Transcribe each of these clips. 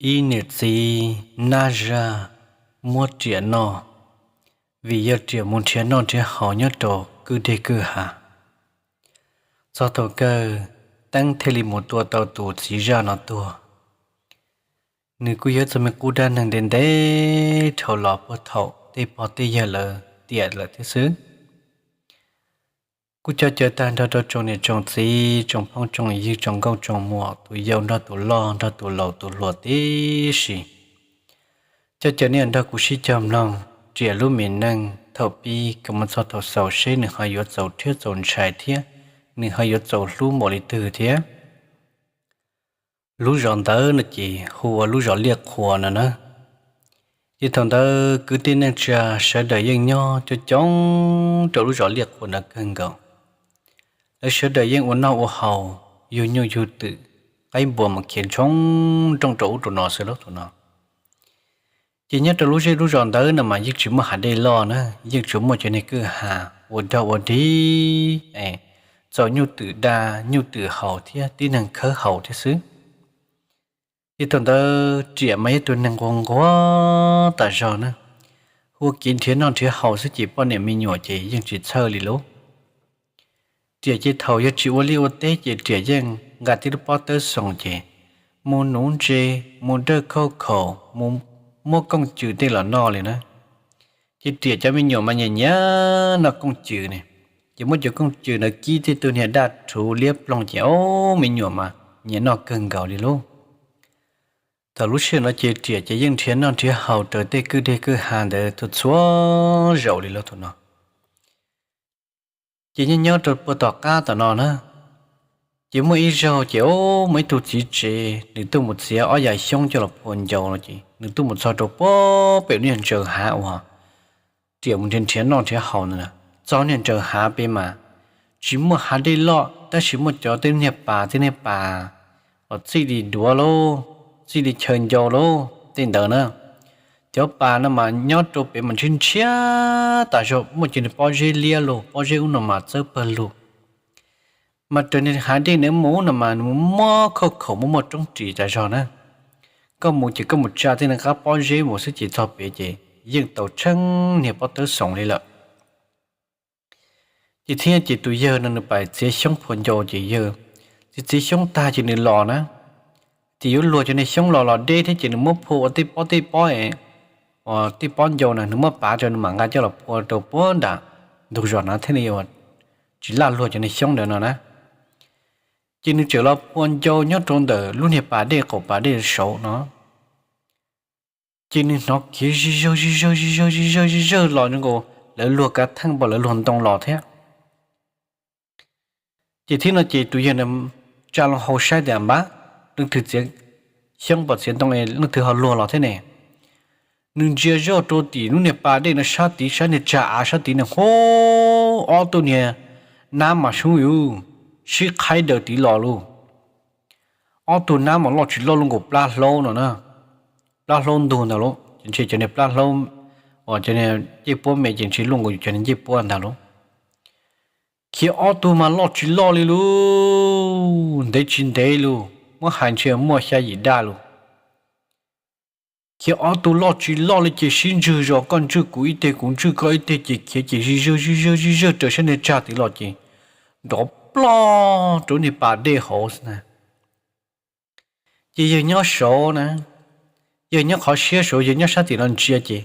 Ib niam txiv nab zaj muab riam noj, vim yog riam mus nrhiav noj nrhiav haus nyob rau kwj deg kwj ha. Txog thaum kawg, teeb thiaj li mus tua tau tus txiv zaj no tuag. Nws kuj yog txoj me qub dab neeg ntev ntev dhau los puag thaum tej pog tej yawg lawv tiam lawm thiab xwb. Kuj coj caw tag nrho rau tsoom niam tsoom txiv, tsoom phooj tsoom ywg, tsoom nkauj tsoom muam, tus yau nrog tus loj, nrog tus laus tus hluas tib si. Coj caw nej nrog kuv sib cog mloog riam lub me neej thaum pib kom mus txog thaum xaus seb nws ho yuav txaus rhiab txaus ntshai thiab nws ho yuav txaus hlub npaum li twg thiab. Lub zos ntawd no ces hu ua lub zos Liaj Qhua no na. Ces thaum ntawd kwv tij neej tsa sawv daws yeej nyob coob coob rau lub zos Liaj Qhua ntawd kawg nkaus. Lawv sawv daws yeej ua noj ua haus, yug nyuj yug twm, qaib npua mus khiav ntshoo nrooj rau ub rau no xwb lauj thaum no. Ces nyob rau lub zej lub zos ntawd no mas yeej tsis muaj hav dej loj na, yeej tsuas muaj cov niag kwj ha ua dog ua dig, txaus nyuj twm da nyuj twm haus thiab tib neeg khawb haus thiab xwb. Ces thaum ntawd riam mas yog tus neeg nquag nquag tas zog na, hu ua kev nrhiav noj nrhiav haus xwb ces poj niam me nyuam ces yeej tsis txhawj li lauj. Riam ces thaum yog tsis ua liaj ua teb ces riam yeej nqa tib lub pob tawb xoos ces mus nuv ntses, mus dawj khauj khaum, mus muab kooj cws tej los noj li na. Ces riam cov me nyuam mas nyiam nyiam noj kooj cws ne, ces muab cov kooj cws ntawd kib tej tug niag daj rhuv liab ploog ces ob me nyuam mas nyiam noj kawg nkaus li lauj. Thaum lub sij hawm no ces riam ces yeej nrhiav noj nrhiav haus raws tej kwj deg kwj ha ntawd txhua txhua zaus li lauj thaum no. Ces nyob nyob rau puag tom qab tom no na, ces muaj ib zaug ces muaj ib tug txiv tsev nws tuaj mus txiav ob yav xyoob coj los phua ncau no ces nws tuaj mus txog rau puag pem niag ntsaws hav uas riam mus nrhiav nrhiav noj nrhiav haus ntawd na. Txog niag ntsaws hav pem mas tsis muaj hav dej loj tab sis muaj cov tej niag pas tej niag pas uas txij li duav lauj, txij li chaw ncau lauj tej ntawd na. Cov pas no mas nyob rau pem mas ntshiab ntshiab tas zog, muaj cov niag pob zeb liab lug, pob zeb ub no mas txawb pawg lug. Mas raws niag hav dej ntawd mus no mas nws muaj khauj khaum muaj muaj roob ris tas zog na. Koj mus ces koj mus tsa tej niag qab pob zeb mus xwb ces txog pem ces yeej tau tsheej niag pob tawb xoos li lawm. Ces thiab ces tus yawg no nws pais txiav xyoob phua ncau ces yawg txiav txiav xyoob tag ces nws los na, ces yuav luag cov niag xyoob los los deb thiab ces nws muab phua ua tej pob tej pob, uas tej pob ncau na nws muab pav rau nws mam nqa coj los phua rau puag nram ntug zos na thiaj li tsis laj luag cov niag xyoob ntawd no na. Ces nws tseem los phua ncau nyob rau ntawm lub niag pas dej qaum pas dej saud no. Ces nws hnov khiav zig zawg zig zawg zig zawg zig zawg zig zawg los zoo nkaus lawv luag kav theej npaum lawv luag ntoo los thiab. Ces thiab no ces tus yawg ntawd tsa loo hau saib tias npab, leej twg txiav xyoob pom txiav ntoo, leej twg ho luag los thiab ne. Nws ntsia zoj rau tim lub niag pas dej no sab tid, sab niag tsag av sab tid no, hub, ob tug niag nab mas sub yuv sib qhaib daws tid los lauj. Ob tug nab mas loj tsis loj, luaj nkaus plab hlaub no na, plab hlaub ntug ntag lauj, ces ntshe cov niag plab hlaub uas cov niag ncej puab me ces ntshe luaj nkaus yus cov niag ncej puab ntag lauj. Khiav ob tug mas loj tsis loj li lauj, ntev tsis ntev lauj, muab hais ntshe muaj xya yim daj lauj. Khiav ob tug loj tsis loj li ces sib ntswg zos, koj ntswj kuv ib teg kuv ntswj koj ib teg ces khiav ces zig zawg zig zawg zig zawg raws sab niag tsag tid los ces nrov plog rau niag pas dej hauv xwb na. Ces yawg nyob saud na, yawg nyob qhov siab saud, yawg nyob sab tim no ntsia ces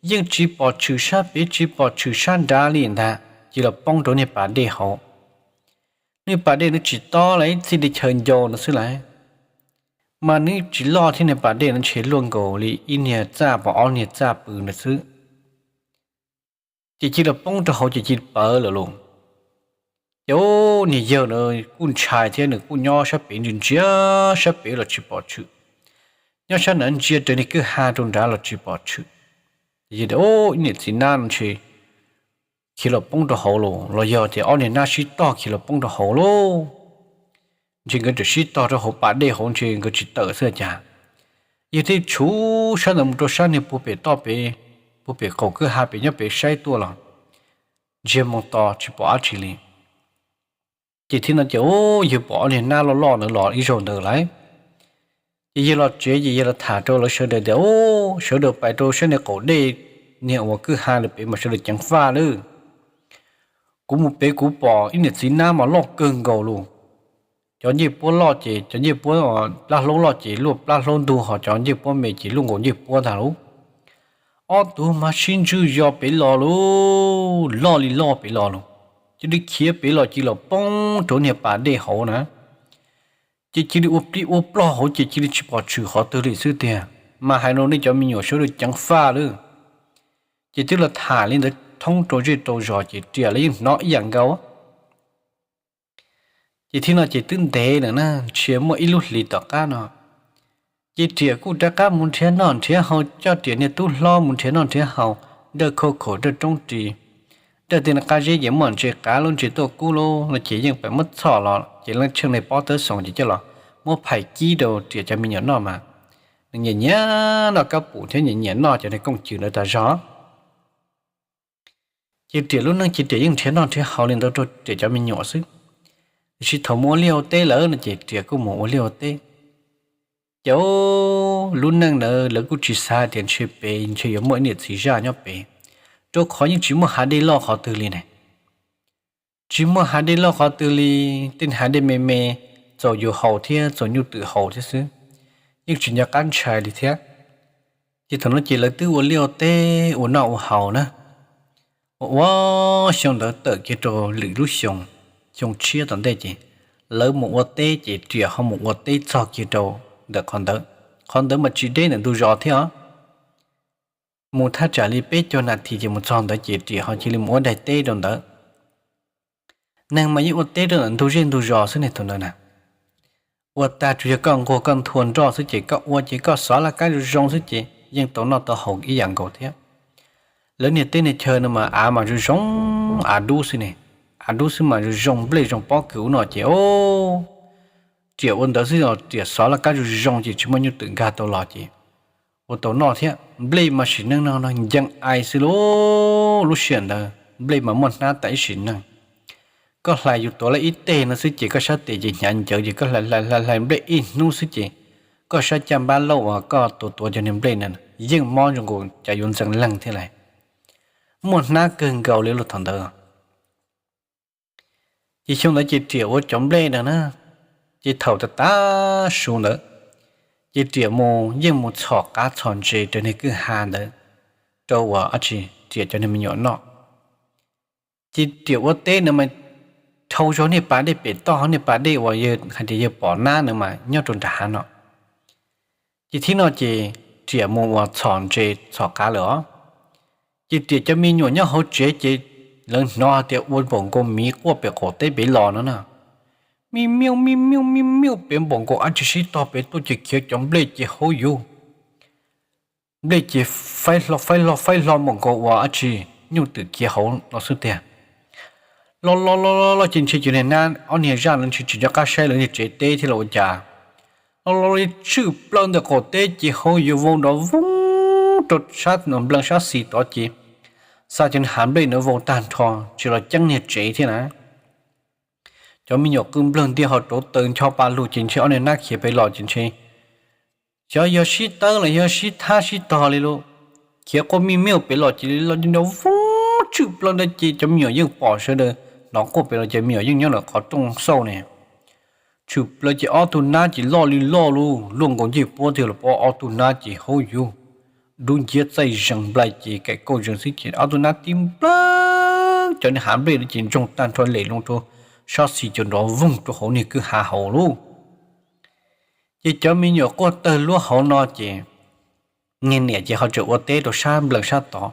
yeej tsis pom tshwm sab pem tsis pom tshwm sab nrad li ntag, ces los poob rau niag pas dej hauv. Niag pas dej no tsis tob li, ib txij li chaw ncau no xwb lauj, mas nws tsis loj thiab, niag pas dej no ntshe luaj nkaus li ib niag txaj pom ob niag txaj pw ntawd xwb. Ces cia li poob rau hauv ces cia li pawv lawm lauj. Ces niag yawg na kuj ntshai thiab, nws kuj nyob sab pem ntsia ntsia sab pem los tsis pom tshwm, nyob sab nrad ntsia raws niag kwj ha rau nrad los tsis pom tshwm. Ces ib niam txiv nab no ntshe khiav los poob rau hauv lauj, los yog tias ob niag nab sib tog khiav los poob rau hauv lauj. Ntshe nkawd tseem sib tog rau hauv pas dej hauv ntshe nkawd tsis tawm xwb cas. Yawg thiaj tshuv sab ntawd mus rau sab niag puag pem toj pem, puag pem qaum kwj ha pem nyob pem saib tuaj los ntsiag moo to tsis pom dab tsi li. Ces thiab no ces yawg pom ob niag nab loj loj ntawd los ib zaug ntawd lauj. Ces yawg los tsev ces yawg los tham rau lawv sawv daws tias, Sawv daws pais rau sab niag qaum dej, niag uas kwj ha lawm pem mas sawv daws ceev faj lawm. Kuv mus pem kuv pom ib niam txiv nab mas loj kawg nkaus lus. Cov ncej puab loj ces cov ncej puab, plab hlaub loj ces luaj plab hlaub ntug, ho cov ncej puab me ces luaj nkaus ncej puab ntag lus. Ob tug mas sib ntswj yos pem los lus, loj li loj pem los lus. Cia li khiav pem los cia li los poob rau niag pas dej hauv na. Ces cia li ua plig ua plog hauv ces cia li tsis pom tshwm qhov twg li xwb tiag. Mas hais rau nej cov me nyuam sawv daws ceev faj lawm. Ces twb los tham li ntawd thoob rau zej rau zos ces riam lawv yeej hnov ib yam nkaus. Ces thiab no ces twb ntev lawm na, ntshe muaj ib lub hlis tom qab no, ces riam kuj rov qab mus nrhiav noj nrhiav haus, coj riam niag tub hlob mus nrhiav noj nrhiav haus, nraj khauj khaum nraj roob ris, nraj tej qab zeb ces muaj ntses qav lub ntses tuaj kub lub no ces yeej pem muab txhom los ces leej tsheej li pob tawb xoom ces coj los muab phais kib rau riam cov me nyuam noj mas nws nyiam nyiam noj kab pum thiab nyiam nyiam noj cov niag kooj cws ntawd tas zog. Ces riam lub neej ces riam yeej nrhiav noj nrhiav haus li ntawd rau riam cov me nyuam xwb. Tiam sis thaum mus ua liaj ua teb lawm no ces riam kuj mus ua liaj ua teb. Ces lub neej ntawd lawv kuj tsis xav tias ntshe pem ntshe yuav muaj ib niam txiv zaj nyob pem, rau qhov yeej tsis muaj hav dej loj qhov twg li ne. Tsis muaj hav dej loj qhov twg li, tej hav dej me me, txaus yus haus thiab txaus nyuj twm haus thiab xwb, yeej tsis nco qab ntshai li thiab. Ces thaum no ces lawv twb ua liaj ua teb ua noj ua haus na, ua ua xyoo ntawd tawm kiag rau lwm lub xyoo, xyoo tshiab tom ntej ces lawv mus ua teb ces riam ho mus ua teb txog kiag rau ntawm qhov ntawd. Qhov ntawd mas tsis deb ntawm ntug zos thiab os. Mus thaj tsam li peb caug nas this ces mus txog ntawd ces riam ho cia li mus ua daim teb rau ntawd. Neeg mas yeej ua teb rau ntawm ntug zej ntug zos xwb ne thaum ntawd na. Ua tag tsuas yog koj nquag koj nthua nroj xwb ces koj ua ces koj xov laj kab zoo zoo xwb ces yeej tau noj tau haus ib yam nkaus thiab. Lawv niag teb niag chaw no mas av mas zoo zoo, av dub xwb ne, av dub xwb mas zoo zoo nplej zoo pob kws ub no ces o, riam ua ntawd xwb os, riam xov laj kab zoo zoo ces tsis muaj nyuj twm nkag tau los ces ua tau noj thiab. Nplej mas sim neej no no ncees ais xwb lauj, lub sij hawm ntawd nplej mas muaj hnab tas ib sim neej. Koj hlais yus tuav lawm ib teg no xwb ces koj sab tes ces hnyav ncawv ces koj hlais hlais hlais hlais nplej ib hnub xwb ces koj sab caj npab lauj uas koj tuav tuav cov niag nplej na yeej mob zoo nkaus cas yuav ntxeev leeg thiab lauj. Muaj hnab kawg nkaus li lub thaum ntawd. Ces xyoo ntawd ces riam ua cov nplej ntawd na, ces thaum tas tas su ntawd, ces riam mus yeej mus txhom qav txhom ntses rau niag kwj ha ntawd, rau uas dab tsi riam cov niag me nyuam noj. Ces riam ua teb ntawd mas dhau zog niag pas dej pem toj, niag pas dej uas yawg hais tias yawg pom nab ntawd mas nyob rau nram hav no. Ces thib no ces riam mus uas txhom ntses txhom qav lawm os. Ces riam cov me nyuam nyob hauv tsev ces lawv hnov hais tias ua npaum nkaus miv quaj pem qaum teb pem los no na. Mi miuj mi miuj mi miuj pem npaum nkaus dab tsi sib tog pem tuaj ces khiav cov nplej ces hauv yus. Nplej ces faib hlo faib hlo faib hlo npaum nkaus uas dab tsi nyuj twm khiav hauv no xwb tiag. Los los los los ces ntshe cov niag nab ob niag zaj no ntshe tsis nco qab saib lawv niag tsev teb thiab los ua cas, los los li tswj plaws ntawm qaum teb ces hauv yuav vau nrov voog rau sab nplees sab xis tod ces xa cov niag hav nplej ntawd vau tag nrho tsis los ceeb niag tsev thiab na. Cov me nyuam qw nplawg ntiag ho rauv taws ncho pa lug ces ntshe ob niag nab khiav pem los ces ntshe xyov yog sib tawb los yog sib thab sib tog li lawm, khiav quaj mij miuj pem los ces los nrov voog tswj plaws ntawd ces cov me nyuam yeej pom sawv daws hnov quaj pem los ces me nyuam yeej nyob ntawm qhov rooj xauj ne. Tshwm plaws ces ob tug nab ces loj li loj lug luaj nkaus ncej puab tiag los pom ob tug nab ces hauv yus dub nciab txaij zees nplai ces kaim kauj zees xwb ces ob tug nab tib nplawg cov niag hav nplej ces ntsoog tag nrho lem loo rau sab xis ces nrov voog rau hauv niag kwj ha hauv lawm. Ces cov me nyuam quaj tawg luab hauv no ces niag niam ces ho tseem ua teb rau sab nplees sab tod.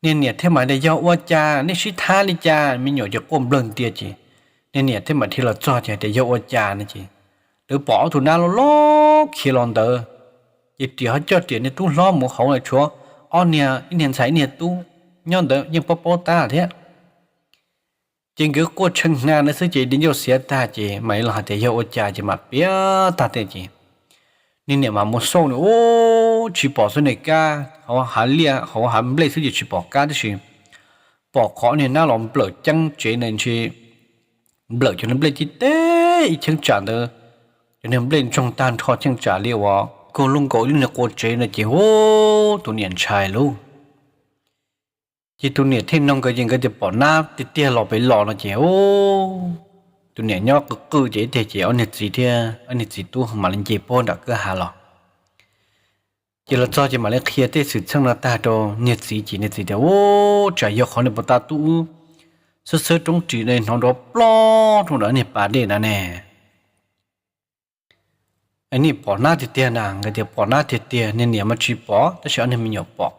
Niag niam thiaj mam tias yog ua cas nej sib thab li cas, me nyuam ces quaj nplawg ntiag ces niag niam thiaj mam dhia los txog ces hais tias yog ua cas no ces lawv pom ob tug nab loj loj khiav los ntawd. Ces riam ho coj riam niag tub hlob mus hauv los tshuav ob niag, ib niag ntxhais ib niag tub nyob ntawd yeej paub paub tab thiab. Ces nkawd quaj tshee hna ntawd xwb ces di ncauj xiav tag ces mam li los hais tias yog ua cas ces mam piav tag tej ces niag niam mam mus xauj nws ub tsis pom xwb ne, kab hauv hav liaj hauv hav nplej xwb ces tsis pom kab tab sis pom qhov niag nab los nplawm ceeb tsev ntawd ntshe nplawm cov nplej tib teb ib cheeb tsam ntawd. cov niag nplej ntsoog tag nrho cheej tsam li uas kaug lub nkaus ib lub niag qua tsev no ces ub tus niam ntshai lauj. Ces tus niam thiaj nug nkawd ces nkawd tias pom nab tiag tiag los pem los no ces ub, tus niam nyob qw qw ces ib tiag ces ob niag txiv thiab ob niag txiv tub mam li nce puag nram kwj ha los. Ces los txog ces mam li qhia tej xwm txheej no tag rau niag txiv ces niag txiv tias ub tsam yog qhov niag puag ta tub xwb xwb roob ris hnov nrov ploj rau nram niag pas dej na ne. Nej pom nab tiag tiag na? Nkawd tias pom nab tiag tiag, niag niam mas tsis pom tab sis ob niag me nyuam pom.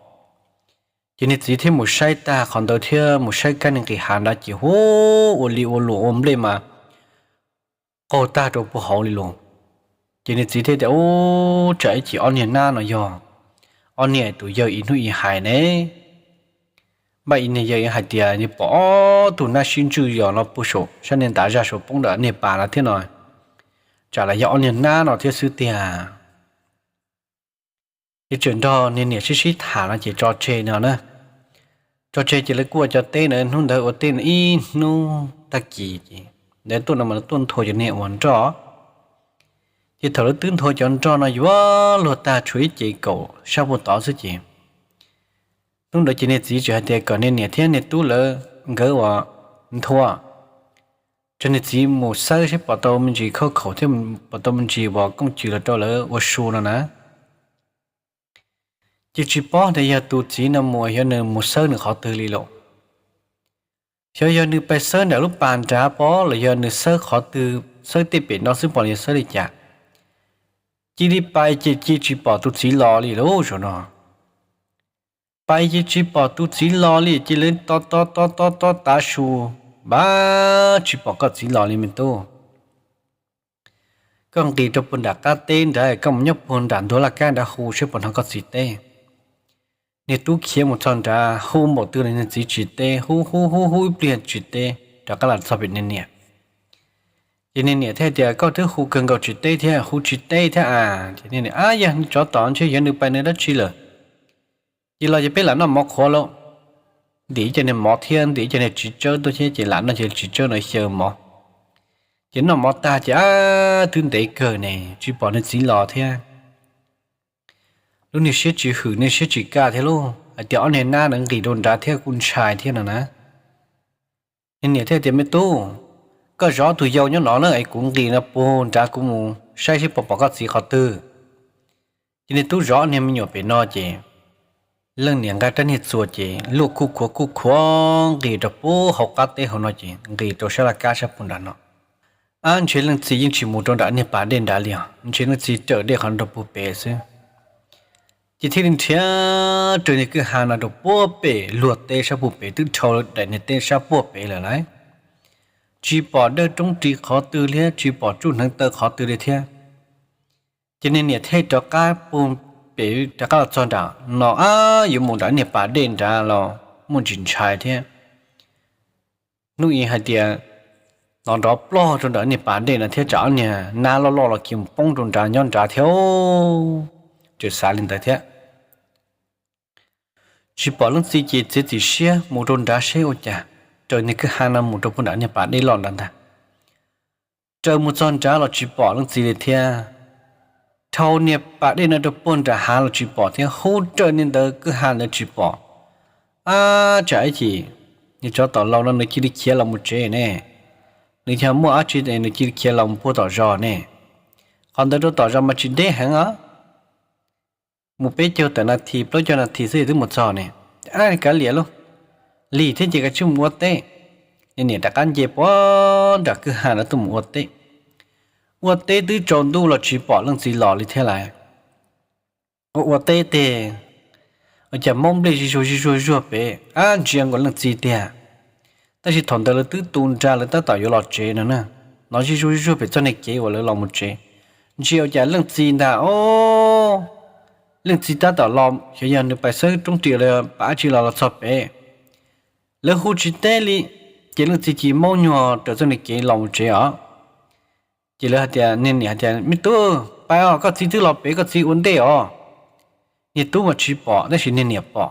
Ces niag txiv thiaj mus saib tag qhov ntawd thiab mus saib kab niag nqis hav nrad ces ub ua li ua luam ua nplej mas qaug tag rau puag hauv li los. Ces niag txiv thiaj tias ub tsam ib chim ob niag nab no yog ob niag tus yawg ib hnub ib hais ne. Npaj ib niag yawg ib hais tias nws pom ob tug nab sib ntswj yos no puag saum sab niag ntav zaj saum poob ntawm niag pas no thiab no, tsam los yog ob niag nab no thiab xwb tiag. Ces tseem nrog niag niam sib sib tham no ces tso tseg no na. Tso tseg ces lawv kuj ua cov teb na, hnub ntawd ua teb no ib hnub tag kis ces lawv tuaj no mas lawv tuaj nthua cov niag uas nroj. Ces thaum lawv twb nthua cov nroj no yuav luag tag tshuav ib cev kaum sab puag tod xwb ces hnub ntawd ces niag txiv tseem hais tias kom niag niam thiab niag tub lawv nkawd uas nthua, tso niag txiv mus xawb seb pom tau me ntsis khauj khaum thiab pom tau me ntsis uas kooj cws los rau lawv ua su no na. Ces tsis paub tias yog tus txiv no mus xyov nws mus xawb nws qhov twg li lawm. Xyov yog nws pais xawb nram lub pas nrad pom los yog nws xawb qhov twg, xawb tej pem no xwb pom los yog xawb li cas. Cia li pais ces cia tsis pom tus txiv los li lawm zaum no. Pais ces tsis pom tus txiv los li ces lawv to to to to to tav su, npab tsis pom koj txiv los li me tub. Koj nqis rau puag nram qab teb nrad, koj mus nyob puag nram ntuag laj kab nrad hu seb puas hnov koj txiv teb. Niag tub khiav mus txog nrad hu npaum twg los niag txiv tsis teb, hu hu hu hu ib pliag tsis teb, rov qab los txog pem niag niam. Ces niag niam thiaj tias koj twb hu kawg nkaus tsis teb thiab, hu tsis teb thiab a. Ces niag niam, ab yog niag tsov tom ntshe yog nws pais nws dab tsi lawm. Ces los ces peb lam noj mov qhuav lauj. Ntim ib co niag mov thiab ntim ib co niag txiv tsawb tuaj thiab ces lam noj cov txiv tsawb no xyaw mov. Ces noj mov tag ces ab twb ntev kawg ne tsis pom niag txiv los thiab. Lub niag siab tsis hwm niag siab tsis kaj thiab lauj, hais tias ob niag nab na nqis rau nrad thiab kuj ntshai thiab no na. Niag niam thiaj tias me tub, koj zov tus yau nyob no na es kuv nqis no puag nrad kuv mus saib seb puas pom koj txiv qhov twg. Ces niag tub zov niag me nyuam pem no ces leej niam nqa rab niag txuas ces luaj kuj khuav kuj khuav nqis rau puag hauv qab teb hauv no ces nqis rau sab laj kab sab puag nrad no. Ab ntshe leej txiv yeej tsis mus rau nram niag pas dej nrad li os, ntshe leej txiv raws dej qhov no rau puag pem xwb. Ces thiaj li nrhiav raws niag kwj ha no rau puag pem luag teb sab puag pem, twb dhau daim niag teb sab puag pem lawm lauj. Tsis pom dawj roob ris qhov twg li thiab, tsis pom tsuj hneev taw qhov twg li thiab. Ces niag niam thiaj rov qab puag pem rov qab los txog nram no, ab yuav mus nram niag pas dej nrad los muaj ntsis ntshai thiab. Hnub ib hais tias hnov nrov ploj rau nram niag pas dej no thiab tsam ob niag nab loj loj los kiag mus poob rau nrad nyob nrad thiab. Tseem xav li ntawd thiab. Tsis pom leej txiv ces txiav txim siab mus rau nrad seb ua cas, raws niag kwj ha no mus rau puag nram niag pas dej loj nrad ntag. Raws mus txog nrad los tsis pom leej txiv li thiab. Dhau niag pas dej no rau puag nram hav los tsis pom thiab, hu raws niag ntawd kwj ha ntawd tsis pom. Ab tsam ib chim niag tsov tom laus no nws cia li khiav los mus tsev ne, nws yog muaj dab tsi nws cia li khiav los mus puag tom zos ne. Qhov ntawd rau tom zos mas tsis deb heev os, mus peb caug tawm nas this plaub caug nas this xwb twb mus txog ne. Ab kav liam lauj, lig thiab ces kav tsij mus ua teb. Niag niam rov qab nce puag nram kwj ha no tuaj mus ua teb. Ua teb twb tsaus ntuj los tsis pom leej txiv los li thiab lauj. Ua ua teb tes ua cas mob nplej zig zuag zig zuag zuag pem, ab ntsia nkaus leej txiv tiag. Tab sis thaum ntawd lawv twb tu nra lawv tab tom yuav los tsev no na, hnov zig zuag zig zuag pem txoj niag kev uas lawv los mus tsev. Ntsia ua cas leej txiv ntag os, leej txiv tab tom los xyov yog nws pais xawb roob ris los pam dab tsi los los txog pem. Lawv hu tsis teb li, ces leej txiv cia li maub nyuag raws txoj niag kev los mus tsev os. Ces lawv hais tias, niag niam hais tias me tub, pais os, koj txiv twb los pem, koj txiv ua ntej os. Niag tub mas tsis pom tab sis niag niam pom.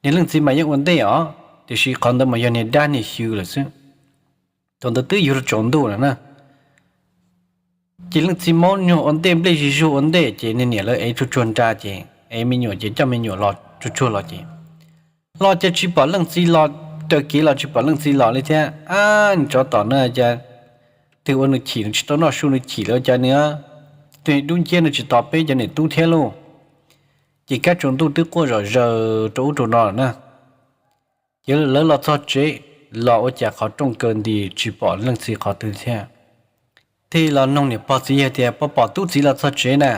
Niag leej txiv mas yeej ua ntej os, tiam sis qhov ntawd mas yog niag dab niag xyw lawm xwb. Thaum ntawd twb yuav luag tsaus ntuj lawm na. Ces leej txiv maub nyuag ua ntej, nplej zig zug ua ntej, ces niag niam lawv ev tsuag tsuag nra, ces ev me nyuam, ces coj me nyuam los tsuag tsuag los ces, los ces tsis pom leej txiv los, raws kev los tsis pom leej txiv los li thiab. Ab, nws tsov tom no cas, twb ua nws chim nws tsis tau noj su nws chim lawm cas nws, twb dub nciab nws tsis tos peb cov niam tub thiab lauj. Ces kab tsaus ntuj twb quaj zom zaws rau ub rau no na. Ces lawv los txog tsev, los ua cas qhov rooj kaw nti tsis pom leej txiv qhov twg thiab. Thiaj los noog niam pog txiv yawg tias, Puas pom tub txiv los txog tsev na?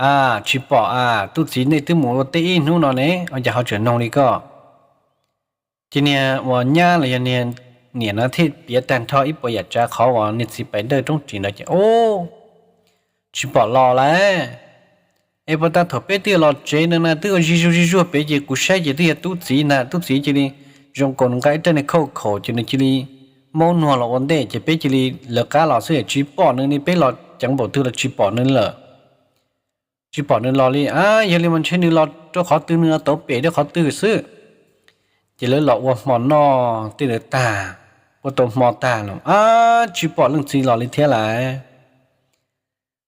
Ab, tsis pom a, tub txiv nej twb mus ua teb ib hnub no ne, ua cas ho tseem noog li koj? Ces niag uas nyab los yog niag niam no thiaj piav tag nrho ib puas yam tsav qhov uas niag txiv pais dawj roob ris ntawd ces, Ub, tsis pom los lawm. Es puag ta thaum peb twb los tsev no na twb ua zig zuag zig zuag pem ces kuv saib ces twb yog tub txiv ntag, tub txiv cia li zoo nkaus nws nqa ib rab niag khauj khaum ces nws cia li maub nuag los ua ntej ces peb cia li lawv qab los xwb, tsis pom nws li, peb los ceev npaum twg los tsis pom nws lawm. Tsis pom nws los li. Ab, yog li mas ntshe nws los rau qhov twg, nws los tau pem rau qhov twg xwb. Ces lawv los ua hmo noj tej ntawd tag, ua tau hmo tag los, ab, tsis pom leej txiv los li thiab lawm.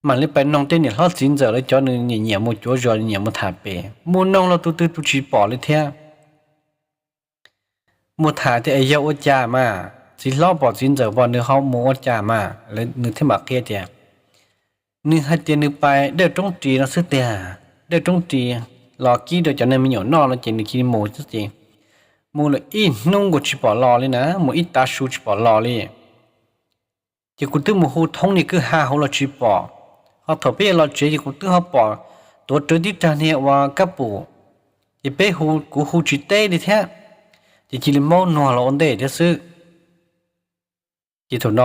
Mam li pais noog tej niam hlob txiv ntxawm lawv cov, nws nyiam nyiam mus cuav zos, nyiam mus tham pem, mus noog los tus twg tus tsis pom li thiab. Mus tham tias, Es yog ua cas mas txiv hlob pom txiv ntxawm pom nws ho mus ua cas mas? Nws thiaj mam qhia tias, Nws hais tias nws pais dawj roob ris no xwb tiag, dawj roob ris los kib rau cov neeg me nyuam noj no ces nws cia li mus xwb ces mus lawm ib hnub nkaus tsis pom los li na, mus ib tav su tsis pom los li. Ces kuv twb mus hu thoob niag kwj ha hauv los tsis pom, ho thaum peb yuav los tsev ces kuv twb ho pom tuav rawv tib rag niag ua kab pum, ces peb hu kuv hu tsis teb li thiab, ces cia li maub nuag los ua ntej thiab xwb. Ces thaum no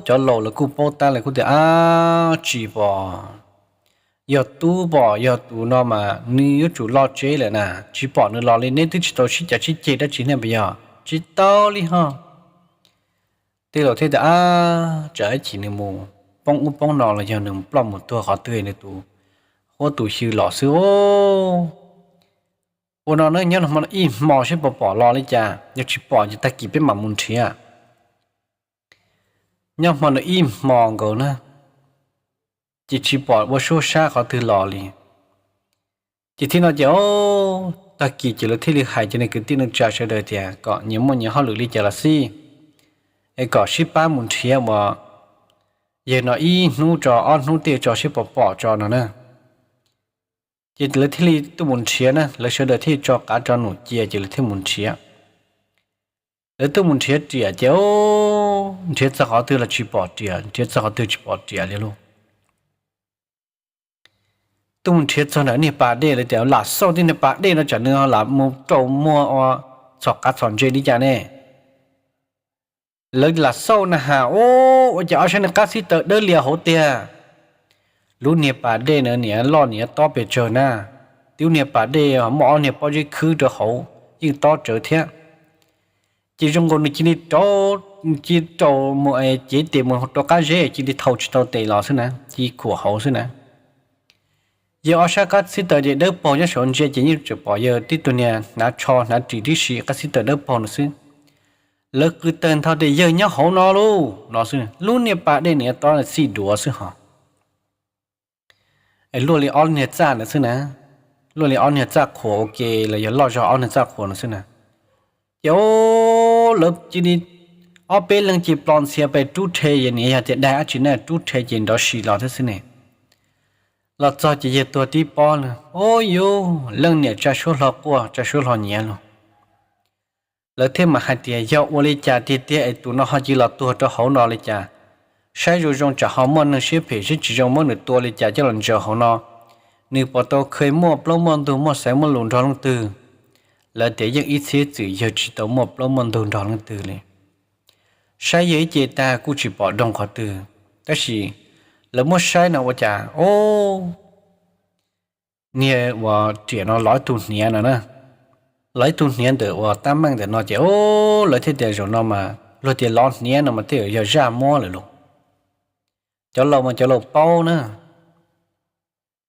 cov laus lawv kuj paub tab lawv kuj tias, Ab, tsis pom, yog tub pom yog tus no mas nws yuav tsum los tsev lawm na, tsis pom nws los li, neb twb tsis tau sib cav sib ceg dab tsi ne puas yog? Tsis tau li ho. Tej laus thiaj tias, Ab, tsam ib chim nws mus poob ub poob no los yog nws mus ploj mus tuag qhov twg nws tus huab tus xyw los xwb. Ua no na, nyob nws hmo ib hmo seb puas pom los li cas, yog tsis pom ces tag kis peb mam mus nrhiav. Nyob hmo nws ib hmo nkaus na, ces tsis pom ua suab sab qhov twg los li. Ces thiab no ces, o, tag kis ces lawv thiaj li hais cov niag kwv tij neej tsa sawv daws tias kom nyias muaj nyias hauj lwm li cas los xij, es kom sib pab mus nrhiav uas yawg no ib hnub tso ob hnub tej tso seb puas pom tso no na. Ces lawv thiaj li tuaj mus nrhiav na, lawv sawv daws thiaj tso qav tso num cia ces lawv thiaj mus nrhiav. Lawv tuaj mus nrhiav riam ces, o, nrhiav txog qhov twg los tsis pom riam, nrhiav txog qhov twg tsis pom riam li lauj. Tuaj mus nrhiav txog ntawm niag pas dej, lawv tias lam xauj tej niag pas dej no tsam nws lam mus rau muag ua txhom qav txhom ntses li cas ne. Lawv lam xauj na has, o, ua cas ob sab niag qab xib taws dawb lias hauv tiag. Lub niag pas dej na niam loj niam tob pes tsawg na, twb niag pas dej muaj ob niag pob zeb khwb rau hauv yeej tob tsawv thiab. Ces zoo nkaus nws cia li rau, cia li rau mus cev tes mus rau qab zeb cia li thau tsis tau tes los xwb na, cia li khuam hauv xwb na. Yawg ob sab qab xib taws ces dawb paug nyob saum ntsia ces yeej tseem pom yawg tib tug niag hnav tsho hnav ris tib si qab xib taws dawb paug no xwb. Lawv qw tawg ntho tias yawg nyob hauv no lauj no xwb, lub niag pas dej niam tob txij duav xwb hos. Es luaj li ob niag txaj ntawd xwb na, luaj li ob niag txaj qhuas ua ke los yog loj zog ob niag txaj qhuas no xwb na. Ces, o, lawv cia li ob peb leeg cia li plo ntxhias pes rub rhe, yog niam yog tias daig dab tsi na rub rhe ces nrov si los thiab xwb ne. Los txog ces yawg tuag tib pob na, o, yus leej niam tsa suab hlo quaj tsa suab hlo nyiav los. Lawv thiaj mam hais tias yog ua li cas tiag tiag es tus no ho cia los tuag rau hauv no li cas? Saib zoo zoo tsam ho muaj neeg siab phem siab tsis zoo muab nws tua li cas coj los ntsaws hauv no. Nws puas tau kheev muaj plaub muaj ntug muaj xaiv muaj lus nrog leej twg? Lawv tias yeej ib txhiab txwm yawg tsis tau muaj plaub muaj ntug nrog leej twg li. Saib yawg ib ce tag kuj tsis pom doog qhov twg, tab sis lawv muab saib no ua cas, o, niag uas riam no los ib tug hniav no na, los ib tug hniav ntawm uas tab meeg ntawm no ces, o, lawv thiaj tias zaum no mas luag tias lov hniav no mas tej yog zaj muab lawm lauj. Cov laus mas cov laus paub na,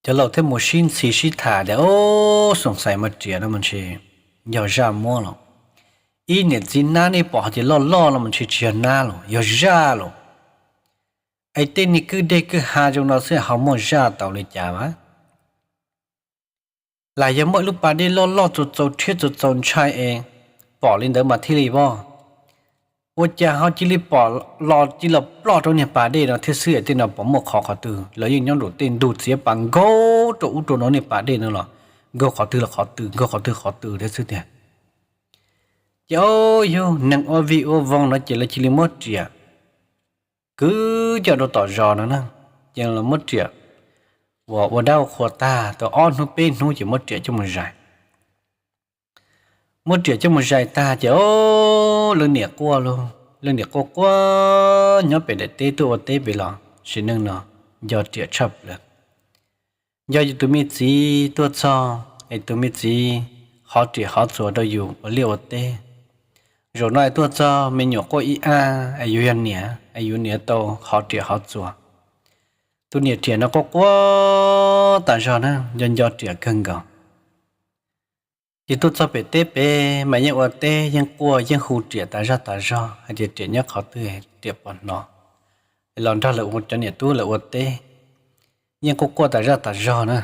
cov laus thiaj mus sib ntxhi sib tham tias, o, xoom xais mas riam no mas ntshe yog zaj muab los. Ib niam txiv nab nej pom hais tias loj loj no mas ntshe tsis yog nab los yog zaj los. Es tej niag kwj deg kwj ha zoo no xwb ho muaj zaj tau li cas mas? Lam yog muaj ib lub pas dej loj loj txaus txaus rhiab txaus txaus ntshai es pom li ntawd mas thiaj li pom. Ua cas ho cia li pom los cia li ploj rau niag pas dej no thiab xwb, tej no puas muaj qhov qhov twg? Lawv yeej nyob nraum tej ntug txiav pas nkaug rau ub rau no niag pas dej no los nkaug qhov twg los qhov twg, nkaug qhov twg qhov twg thiab xwb tiag. Ces o, yog neeg ua vij ua voog no ces lawv cia li muab riam kwv coj rau tom zos no na. Ces lawv muab riam ua ua dab ua qhua tag tau ob hnub peb hnub ces muab riam coj mus zais. Muab riam coj mus zais tag ces o, leej niam quaj lauj, leej niam quaj quaj nyob pem daim teb tuaj ua teb pem los sim neej no nco riam tshaj plaws. Nco yus tus me txiv tuaj txog es tus me txiv hov riam hov txuas rau yus ua liaj ua teb. Zaum no es tuaj txog me nyuam quaj ib a, es yus yog niam es yus niam tau hov riam hov txuas. Tus niam riam no quaj quaj tas zog na, nco nco riam kawg nkaus. Ces tuaj txog pem teb pem mas yeej ua teb yeej quaj yeej hu riam tas zog tas zog hais tias riam nyob qhov twg, riam puas hnov, los nrog lawv ua cov niam tub lawv ua teb, yeej quaj quaj tas zog tas zog na.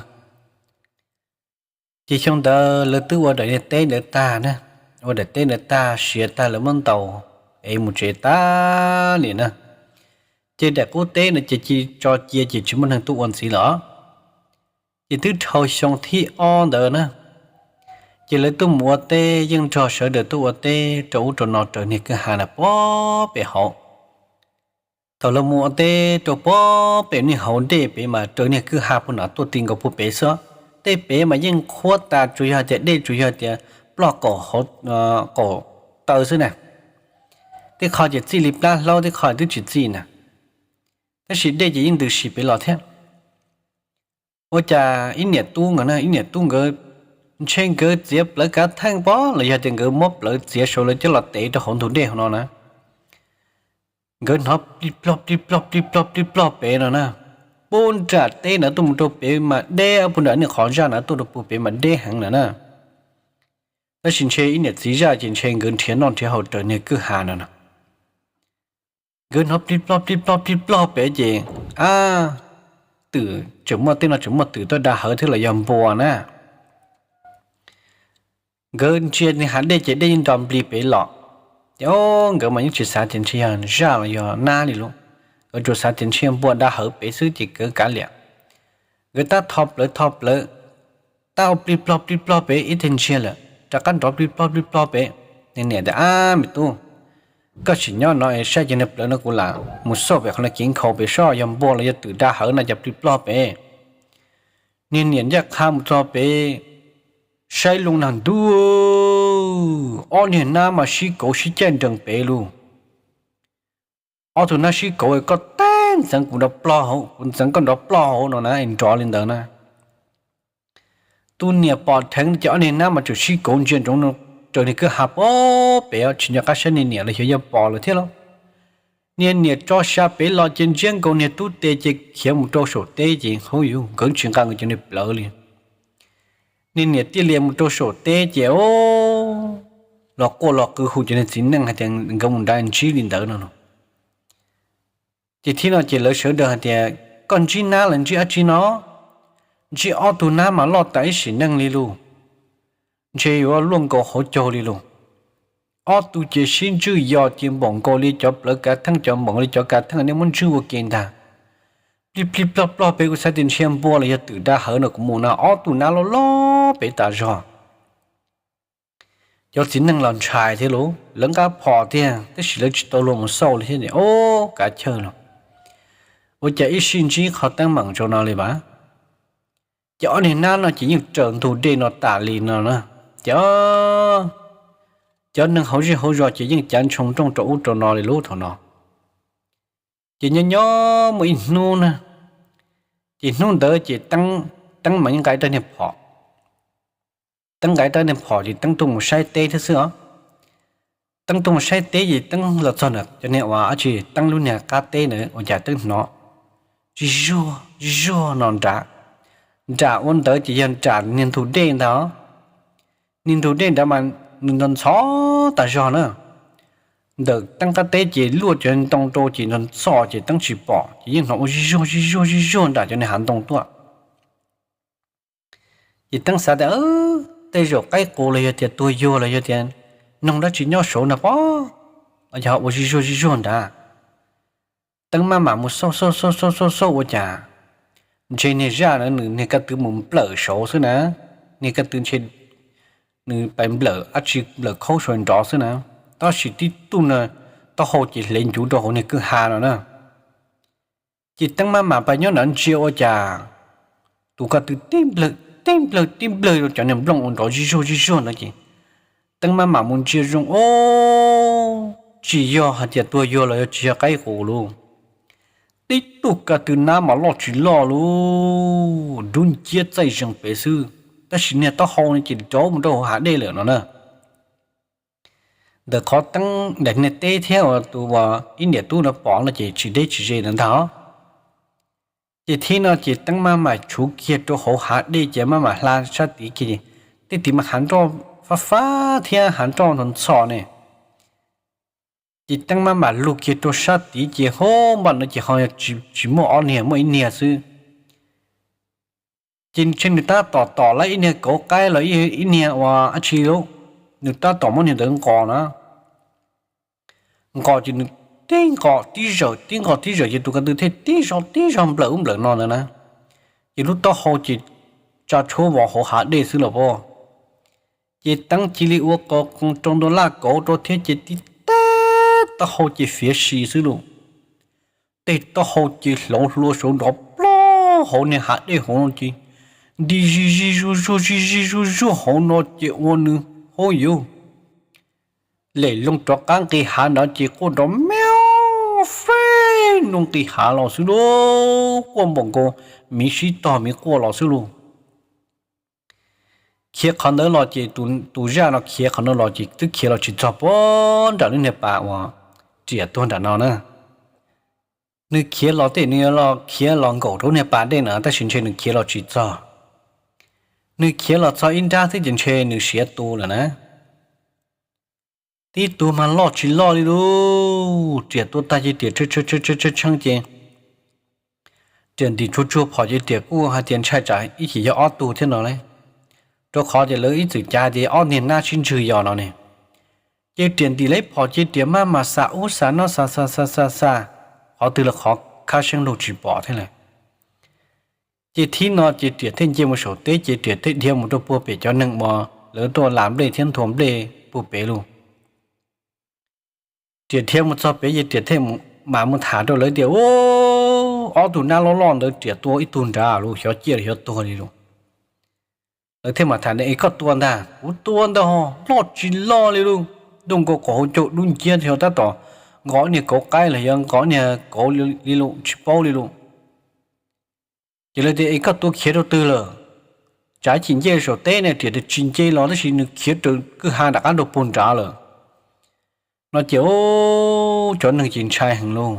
Ces xyoo ntawd lawv twb ua daim teb ntawd tag na, ua daim teb ntawd tag siav tag lawv muab ntaus es mus tsev tag li na. Ces daim qub teb no ces cia tso cia ces tsis muaj neeg tuaj ua ntxiv lawm. Ces twb dhau xyoo thib ob ntawd na, ces lawv tuaj mus ua teb yeej nrog sawv daws tuaj ua teb rau ub rau no raws niag kwj ha na puag pem hauv. Thaum lawv mus ua teb rau puag pem niag hauv dej pem mas raws niag kwj ha puag nram tuaj ti nkaus puag pem xwb. Tej pem mas yeej qhuav tas tsuas yog tias dej tsuas yog tias ploj kaum taw xwb na. Tej qho ces txij li plab hlaub, tej qho twb tsis txij na, tab sis dej ces yeej ntws si pem los thiab. Ua cas ib niam tub nkawd na, ib niam tub nkawd ntshe nkawd txiav plawv kav theej pob los yog tias nkawd muab plawv txiav saud lawv coj los tev rau hauv ntug dej hauv no na. Nkawd hnov plig plog plig plog plig plog plig plog pem no na, puag nram teb ntawd tuaj mus rau pem mas deb, puag nram niag qhov zaj ntawd tuaj rau puag pem mas deb heev lawm na. Tab sis ntshe ib niam txiv zaj ces ntshe nkawd nrhiav noj nrhiav haus raws niag kwj ha no no. Nkawd hnov plig plog plig plog plig plog pem ces, a, twm tseem muaj, tej no tseem muaj twm tuaj da hawv thiab los yog npua na. Nkawd ntsia niag hav dej ces dej yeej nto nplig pem los. Ces o, nkawd mas yeej tsis xav tias ntshe yog zaj los yog nab li lauj, nkawd tsuas xav tias ntshe npua da hawv pem xwb ces nkawd kav liam. Nkawd tab tho plawv tho plawv, tab ua plig plog plig plog pem ib teg ntsiag lawm rov qab nrov plig plog plig plog pem. Niag niam tias, ab me tub, koj sim nyob no es saib cov niag plawv no kuv lam mus xauj pem qhov no kev nkhaus pem soj yog npua los yog twm da hawv no cov plig plog pem. Niag niam ncaj qha mus txog pem, saib loo nag ntuj, ob niag nab mas sib kauv sib caij nrees pem lug. Ob tug nab sib kauv, koj teb ntxeev kuv nrov plog hauv, kuv ntxeev koj nrov plog hauv no na, nrov li ntawd na. Tus niam pom dheev ces ob niag nab mas tseem sib kauv ntsia ntsoov raws niag kwj ha puag pem, tsis nco qab saib niag niam los xyov yog pom lawm thiab lauj. Niag niam tso sa pem los ces ntsiab nkaus niag tub tes ces khiav mus rau saum teb ces hauv yus nkawd tsis nqa nkawd cov niag plawv li. Niag niam thiaj li mus rau saum teb ces los quaj los qw hu cov niag txiv neej hais tias nkawd mus nrad ntsib li ntawd no. Ces thib no ces lawv sawv daws hais tias, koj ntsib nab los ntsib dab tsi no? Ntsib ob tug nab mas loj tas ib sim neej li lug, ntshe yuav luaj nkaus hauv caug li lug. Ob tug ces sib ntswj yos ces npaum nkaus li cov plawv kav theej, cov npaum li cov kav theej nej muab ntswj ua ke ntag. Plig plig plog plog pem, kuv xav tias ntshe npua los yog twm da hawv no kuv mus na, ob tug nab loj loj pem tas zog. Cov txiv neej los ntshai thiab lauj, lawv nqa phom tiag tab sis lawv tsis tau luag mus xauj li thiab. Ob, kav chawj lauj, ua cas ib sij ntsib qhov teeb meem zoo no li as? Ces ob niag nab no ces yeej raws ntug dej no tas li no na. Ces cov neeg hauv zej hauv zos ces yeej cav ntshoo nrooj rau ub rau no li lub thaum no. Ces nyob nyob muaj ib hnub na, ces hnub ntawd ces Teeb mas yeej nqa ib rab niag phom. Teeb nqa ib rab niag phom ces Teeb tuaj mus saib teb thiab xwb os. Teeb tuaj mus saib teb ces Teeb los txog na, cov niag ua dab tsi Teeb lub niag qab teb na ua cas Teeb hnov tsis zuag tsis zuag no nram, nram ua ntawd ces yog nram niag ntug dej ntag. Niag ntug dej nrad mas nws ntxhov ntxhov tas zog na. ntawm Teeb qab teb ces luaj cov ntoo rau ces ntxhov ntxhov ces Teeb tsis pom ces yeej hnov ua zij zuag zij zuag zij zuag nram cov niag hav ntoo tuaj. Ces Teeb xav tias tej zaum qaib qus los yog tias tuag yuag los yog tias noog dab tsi nyob saud no pob, yog ua zij zuag zij zuag nrad. Teeb maj mam mus xauj xauj xauj xauj xauj xauj ua cas ntshe niag zaj na nws niag ko tw mus nplawm saud xwb na, niag ko tw ntshe nws pais nplawm dab tsi nplawm khaub saud nrov xwb na, tab sis tib tug no taub hau ces hle ncuv rau hauv niag kwj ha no na. Ces Teeb maj mam pais nyob nrad ntsia ua cas tus ko tw tib nplawg tib nplawg tib nplawg rau cov niag nplooj ua nrov zij zuag zij zuag no ces Teeb maj mam mus ntsia zoo, o, tsis yog hais tias tuag yuag los yog tsis yog qaib qus lauj. Tib tug ko tw nab mas loj tsis loj lauj, dub nciab txaij zees pem xwb, tab sis niag taub hau no ces rauv mus rau hauv hav dej lawm no na. Ntawm qhov Teeb daim niag teb thiab uas tus uas ib niam tub no pom no ces tsis deb tsis ze ntawd ntag. Ces thib no ces Teeb maj mam tshuv kiag rau hauv hav dej ces maj mam hla sab tid kiag, tej tid mas hav nroj fab fab thiab hav nroj ntxhov ntxhov ne. Ces Teeb maj mam lug kiag rau sab tid ces hub npaj no ces ho tsis muaj ob niag, muaj ib niag xwb. Ces ntshe nws tab tom tom lawm ib niag kauv qaib los ib niag ua dab tsi lauj, nws tab tom muab niag ntawd nqos na. Nqos ces nws tib nqos tib zawm tib nqos tib zawm ces tus ko tw thiaj tib zog tib zog nplawm ub nplawm no ntawd na. Ces lub taub hau ces tsa tshuab vov hauv hav dej xwb los pob. Ces Teeb cia li ua qas qees rau ntua laj kauv rau thiab ces tib teg taub hau ces fiav si xwb lauj. Tej taub hau ces hlauv hlua saud nrov plog hauv niag hav dej hauv no ces nti zij zij zuag zuag zij zij zuag zuag hauv no ces ua nws hauv yuv lem loo rov qab nqis hav nrad ces quaj nrov miab feb nroo nqis hav los xwb lauj, quaj npaum nkaus miv sib tog miv quaj los xwb lauj. Khiav qhov ntawd los ces tus zaj no khiav qhov no los ces twb khiav los tsis txog puag nram lub niag pas uas riam tuag nram no na. Nws khiav los tej nws yuav los khiav los nkaum rau niag pas dej no tab sis ntshe nws khiav los tsis txog. Nws khiav los txog ib nrab xwb ces ntshe nws siav tu lawm na. Tib tug mas loj tsis loj li lauj, riam tua tag ces riam tshee tshee ces riam ntim tsuag tsuag phom ces riam kuj hais tias ntshai tsam ib chim yog ob tug thiab no lauj. Rau qhov ces lawv ib txwm cav tias ob niag nab sib ntswg yos no ne. Ces riam ntim lawv phom ces riam maj mam xav ub xav no xav xav xav xav xav, qhov twg los qhov khab seeb lug tsis pom thiab lawm. Ces thib no ces riam thiaj nce mus saum teb ces riam thiaj dhia mus rau puag pem cov neeg uas lawv tuaj las nplej thiab nthua nplej puag pem lauj. Riam dhia mus txog pem ces riam thiaj mam mus tham rau lawv tias, Ub, ob tug nab loj loj ntawd riam tua ib tug nrad lauj, xyov ciaj los xyov tuag li lauj. Lawv thiaj mam tham, Es koj tua ntag? Kuv tua ntag ho, loj tsis loj li lauj, ntuj nkaus qhov hauv caug dub nciab, xyov tab tom nqos niag kauv qaib los yog nqos niag kauv li lauj, tsis paub li lauj. Ces lawv tias, Es koj tua khiav rau twg lawm? Tsam ib chim nce saum teb ne. Riam tias tsis nce los tab sis nws khiav raws kwj ha nram qab rau puag nrad lawm. No ces cov neeg ces ntshai heev lauj,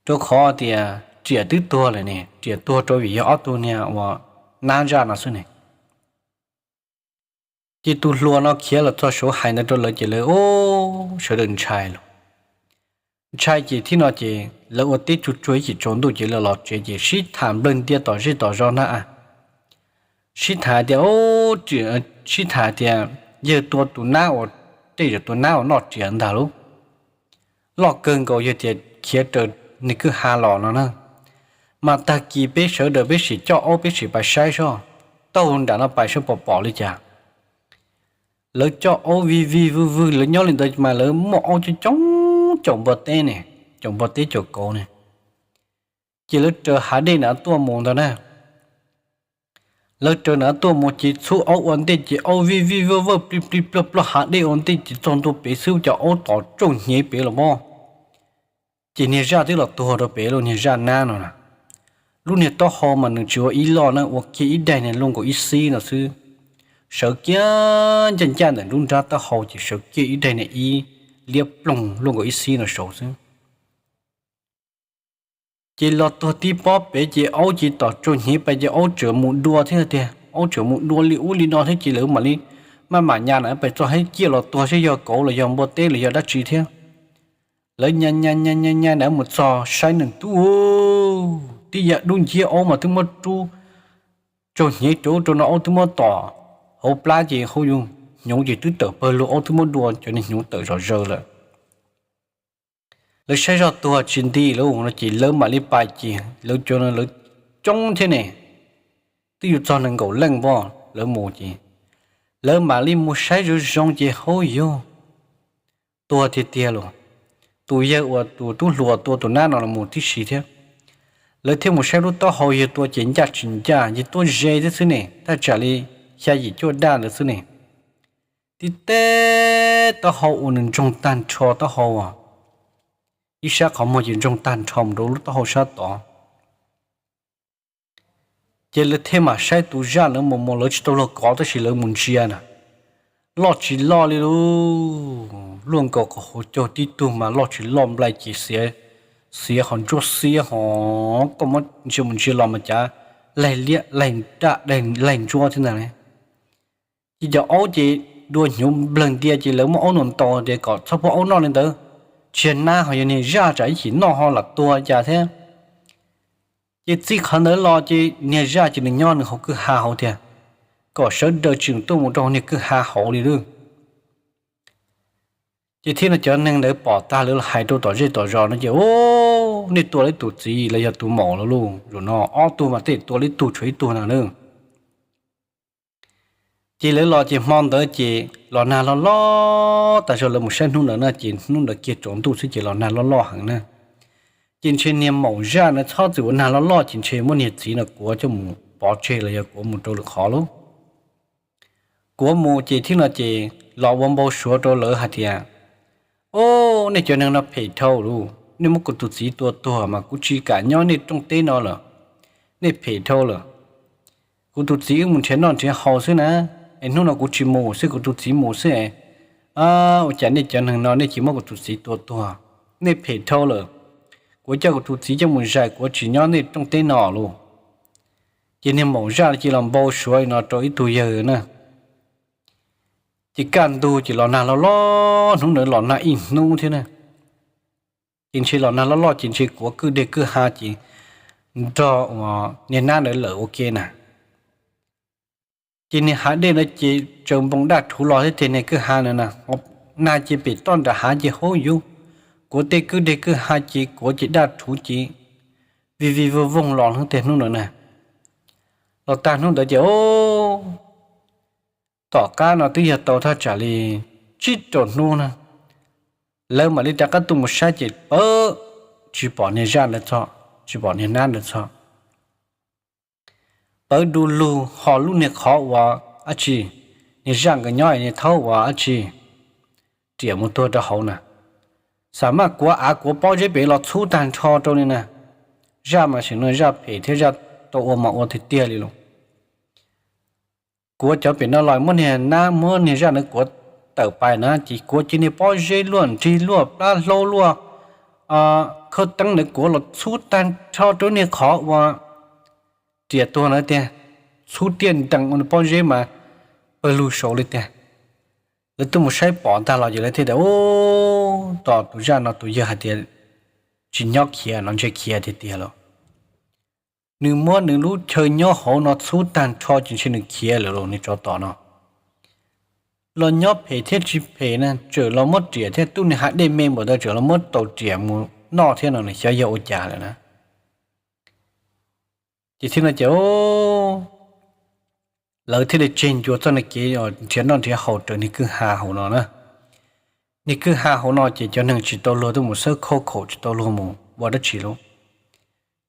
rau qhov tias riam twb tuag lawm ne, riam tuag rau vim yog ob tug niag uas nab zaj no xwb ne. Ces tus hluas no khiav los txog saud hais ntawd rau lawv ces lawv, ub, sawv daws ntshai lauj. Ntshai ces thib no ces lawv ua teb tsuag tsuag ib chim tsaus ntuj ces lawv los tsev ces sib tham nplawg ntia tom zej tom zos na. Sib tham tias, sib tham tias yawg tua tus nab uas, tej zaum tus nab uas noj riam ntag lauj, loj kawg nkaus, yog tias khiav raws niag kwj ha los no na, mas tag kis peb sawv daws peb sim coj aub peb sim pais saib seb, taug nram no pais seb puas pom li cas. Lawv coj aub vij vij vwj vwj, lawv nyob li ntawd mas lawv muaj aub coob coob caum npua teb ne, caum npua teb caum kauv ne. Ces lawv raws hav dej na tuaj mus ntag na. Lawv raws na tuaj mus ces txhub aub ua ntej ces aub vij vij vwj vwj plig plig plog plog hav dej ua ntej ces txog ntua pem xwb cov aub tom tsaug hnyev pem los pob. Ces niag zaj twb los tuag rau pem lauj, niag zaj nab no na. Lub niag taub hau mas nws tsis ua ib loj na, ua kiag ib daim niag luaj nkaus ib xib no xwb. Sawv kiag ncaj ncaj ntawm nruab nrab taub hau ces sawv kiag ib daim niag ib liab ploog luaj nkaus ib xib no saud xwb. Ces los tuag tib pob pem ces aub ces tom tsaug hnyev pais ces aub tseem mus dua thiab tiag, aub tseem mus dua li ub li no thiab ces lawv mam li maj mam nyas na pem txog hib ciaj los tuag seb yog kauv los yog npua teb los yog dab tsi thiab. Lawv nyas nyas nyas nyas na mus txog saib nws tub, tib yam dub nciab aub mas twb muab rub tsaug hnyev rau rau no aub twb muab tom hauv plab ces hauv yus hnyuv ces twb tawm pawg lug aub twb muab dua cov niag hnyuv tawm zom zaws lawm. Lawv saib zoj tuag tsis nti lawm no ces lawv mam li pais ces lawv cov lawv coob thiab ne, twb yuav txog nees nkaum leej pom lawv mus ces lawv mam li mus saib zoo zoo ces hauv yus tuag tiag tiag los. Tus yawg uas tus tub hluas tua tus nab no los mus tib si thiab. Lawv thiaj mus saib lub taub hau yawg tua ces ncaj tsis ncaj yawg tuab ze thiab xwb ne, thaj tsam li xya yim cuaj daj ntawd xwb ne. Tib teb taub hau uas nws ntsoog tag nrho taub hau, ib sab qhov muag ces ntsoog tag nrho mus rau lub taub hau sab tod. Ces lawv thiaj mam saib tus zaj lawv mus mus lawv tsis tau luag kov tab sis lawv mus ntsia na, loj tsis loj li lub luaj nkaus qhov hauv caug tib tug mas loj tsis loj nplai ces xiav, xiav ho ntsuab xiab ho, koj muab ntsia mus ntsia los mas cav laig liab laig daj laig ntsuab thiab ntag. Ces cov aub ces dua hnyuv nplawg ntia ces lawv muab aub ntaus ntaus tias kom txhob pub aub noj li ntawd, tsis yog nab ho yog niag zaj tsam ib chim noj ho lam tuag cas thiab. Ces txij qhov ntawd los ces niag zaj ces nws nyob nws hauv kwj ha hauv tiag, kom sawv daws tsis tuaj mus rau hauv niag kwj ha hauv li lawm. Ces thiab no cov neeg ntawd pom tag lawv los hais rau tom zej tom zos no ces, u, nej tua lawv tus txiv los yog tus maum los lauj, zaum no ob tug mas tej tua lawv ib tug tshuav ib tug no na. Ces lawv los ces hmo ntawd ces los nag loj loj tas zog lawv mus saib hnub ntawd na ces hnub ntawd kiag tsaus ntuj xwb ces los nag loj loj heev na. Ces ntshe niag maum zaj na txhob txwm ua nag loj loj ces ntshe muab niag txiv no kuav coj mus pov tseg los yog kuav mus rau lwm qhov lauj. Kuav mus ces thiab no ces los ua npau suav rau lawv hais tias, o, nej cov neeg no phem dhau lauj, nej muab kuv tus txiv tua tuag mas kuv tsis kam nyob nej rooj teb no lawm, nej phem dhau lawm. Kuv tus txiv wb mus nrhiav noj nrhiav haus xwb na, es hnub no kuv tsis mus xwb kuv tus txiv mus xwb es, ua cas nej cov neeg no nej cia muab kuv tus txiv tua tuag, nej phem dhau lawm. Kuv coj kuv tus txiv coj mus zais kuv tsis nyob nej rooj teb no lauj. Ces niag maum zaj cia los npau suav no rau ib tug yawg na. Ces kaj ntug ces los nag loj loj, hnub ntawd los nag ib hnub thiab na. Ces ntshe los nag loj loj ces ntshe kuav kwj deg kwj ha ces nrog uas niag nab ntawd lawm ua ke na. Ces niag hav dej ntawd ces tsaws npoo daj rhuv los thiab tiag niag kwj ha ntawd na, nag ces pem toj nram hav ces hauv yus, kuav tej kwj deg kwj ha ces kuav ces daj rhuv ces vij vij voog voog los hnub tiag hnub ntawd na. Los tag hnub ntawd ces, o, tom qab no twb yog tau thaj tsam li tsib rau hnub na, lawv mam li rov qab tuaj mus saib ces pawv tsis pom niag zaj ntawd txog, tsis pom niag nab ntawd txog. Pawv du lug ho lub niag qhov uas dab tsi, niag zaj nkawd nyob niag thaub uas dab tsi riam mus tuag rau hauv na. Xam maj kuav av kuav pob zeb pem los txhub tag nrho rau li na. Zaj mas sim no zaj phem thiab zaj tau ua mas ua tiag tiag li lauj. Kuav cov pem no los muab niag nab muab niag zaj ntawd kuav tawm pais na ces kuav cia niag pob zeb luaj nrig luaj plab hlaub luaj khawb teeb ntawd kuav los txhub tag nrho rau niag qhov uas riam tuag ntawd tiag, txhub tiaj ntees ua pob zeb mas pawg lug saud li tiag. Lawv tuaj mus saib pom ntag los ces lawv thiaj tias, ub, tos tus zaj no tus yawg hais tias tsis nyob khiav no ntshe khiav tiag tiag lawm. Nws muab nws lub chaw nyob hauv no txhub tag nrho ces ntshe nws khiav lawm los nws tsov tom no. Los nyob phem thiab tsis phem na, tseem los muab riam thiab, tub niag hav dej me npaum ntawd tseem los muab tau riam mus noj thiab no nws xyov yog ua cas lawm na. Ces thiaj no ces lawv thiaj li tseg ncua txoj niag kev nrhiav noj nrhiav haus raws niag kwj ha hauv no na. Niag kwj ha hauv no ces cov neeg tsis tau luag tuaj mus xawb khauj khaum, tsis tau luag mus ua dab tsi lauj.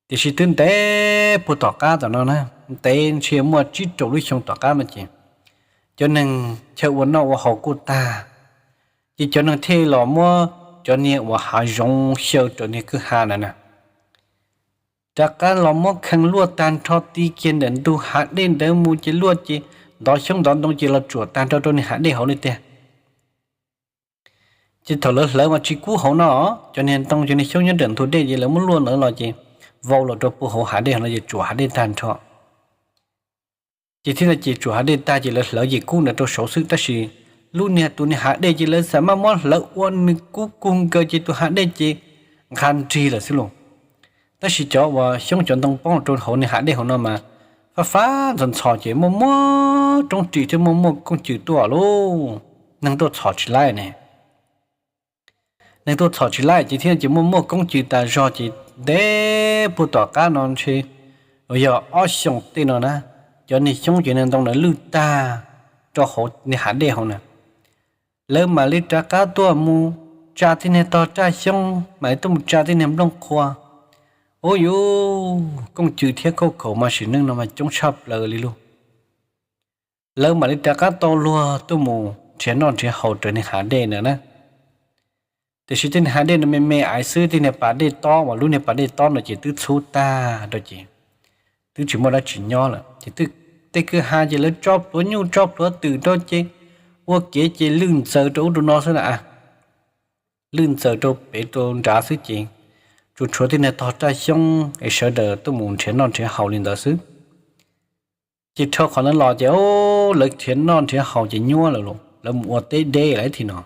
Tiam sis twb ntev puag tom qab tom no na, ntev ntshe muaj tsib rau lub xyoo tom qab no ces cov neeg chaw ua noj ua haus kuj tag, ces cov neeg thiaj los muab cov niag uas hav zoov xyaw raws niag kwj ha ntawd na, rov qab los muab khee luaj tag nrho ti kiag ntawm ntug hav dej ntawd mus ces luaj ces ntov xyoob ntov ntoo ces los tsuam tag nrho rau niag hav dej hauv li tiag. Ces thaum lawv hlawv mas tsis kub hauv no, cov niag ntoo cov niag xyoob nyob ntawm ntug dej ces lawv muab luaj ntawd los ces vau los rau puag hauv hav dej hauv no ces tsuam hav dej tag nrho. Ces thiab no ces tsuas hav dej tag ces lawv hlawv ces kub ntawd rau saud xwb, tab sis lub niag tus niag hav dej ces lawv xam maj muab hlawv ua nws kub kug nkaws ces tus hav dej ces nqa nrig lawm xwb lauj. Tab sis cov uas xyoob cov ntoo poob rau hauv niag hav dej hauv no mas fab fab ntxhov ntxhov ces muaj muaj roob ris thiab muaj muaj kooj cws tuaj lauj, neeg tuaj txhom tsis laib ne. Neeg tuaj txhom tsis laib ces thiab ces muaj muaj kooj cws tas zog ces ntev puag tom qab no ntshe uas yog ob xyoos tej no na, cov niag xyoob cov niag ntoo ntawd lwj tag rau hauv niag hav dej hauv na. Lawv mam li rov qab tuaj mus tsa tej niag tog raj xyoob, mam li tuaj mus tsa tej niag nplooj qhua. Ub yuv, kooj cws thiab khauj khaum mas sim neej no mas coob tshaj plaws li lauj. Lawv mam li rov qab tau luag tuaj mus nrhiav noj nrhiav haus raws niag hav dej ntawd na. Tiam sis tej niag hav dej no me me aiv xwb, tej niag pas dej tob uas lub niag pas dej tob no ces twb txhub tag rau ces twb tsis muaj dab tsi nyob lawm ces tej kwj ha ces lawv tso plhuav nyuj tso plhuav twm rau ces ua kev ces lwj ntxaws rau ub rau no xwb na. Lwj ntxaws rau pem rau nrad xwb ces tsuas tshuav tej niag tog raj xyoob es sawv daws tuaj mus nrhiav noj nrhiav haus li ntawd xwb. Ces dhau qhov ntawd los ces lawv nrhiav noj nrhiav haus ces nyuaj lawm, lawv mus ua teb deb lawm thiab no.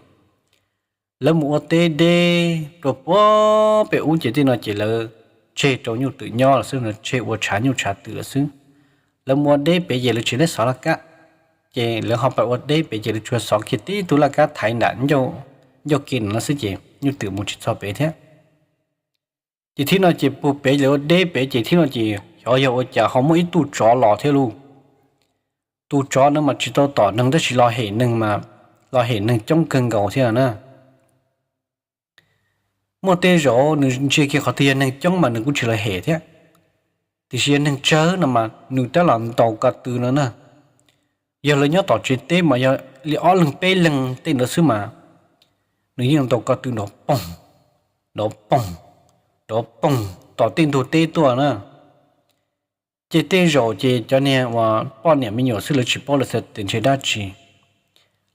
Lawv mus ua teb deb rau puag pem ub ces tej no ces lawv tseg rau nyuj twm nyob lawm xwb, tseg ua tshav nyuj tshav twm lawm xwb. Lawv mus ua deb pem ces lawv tsis laib xov laj kab, ces lawv ho pais ua deb pem ces lawv tsuas xov kiag tib tug laj kab thaiv nram ncauj ke no xwb ces nyuj twm mus tsis txog pem thiab. Ces thiab no ces puag pem lawv ua deb pem ces thiab no ces xyov yog ua cas ho muaj ib tug tsov los thiab lauj. Tus tsov no mas tsis tau tom neeg tab sis los hem neeg mas los hem neeg coob kawg nkaus thiab na. Muaj tej zaum nws ntsia kiag qhov twg yog neeg coob mas nws kuj tsis los hem thiab, tiam sis yog neeg tsawg no mas nws tab los ntaus ko tw no na. Yog lawv nyob tom tsev teb mas yog li ob leeg peb leeg tej ntawd xwb mas nws yeej ntaus ko tw nrov poog, nrov poog, nrov poog tom tej ntug teb tuaj na. Ces tej zaum ces cov niag uas poj niam me nyuam xwb lawv tsis paub lawv xav tias ntshe dab tsi.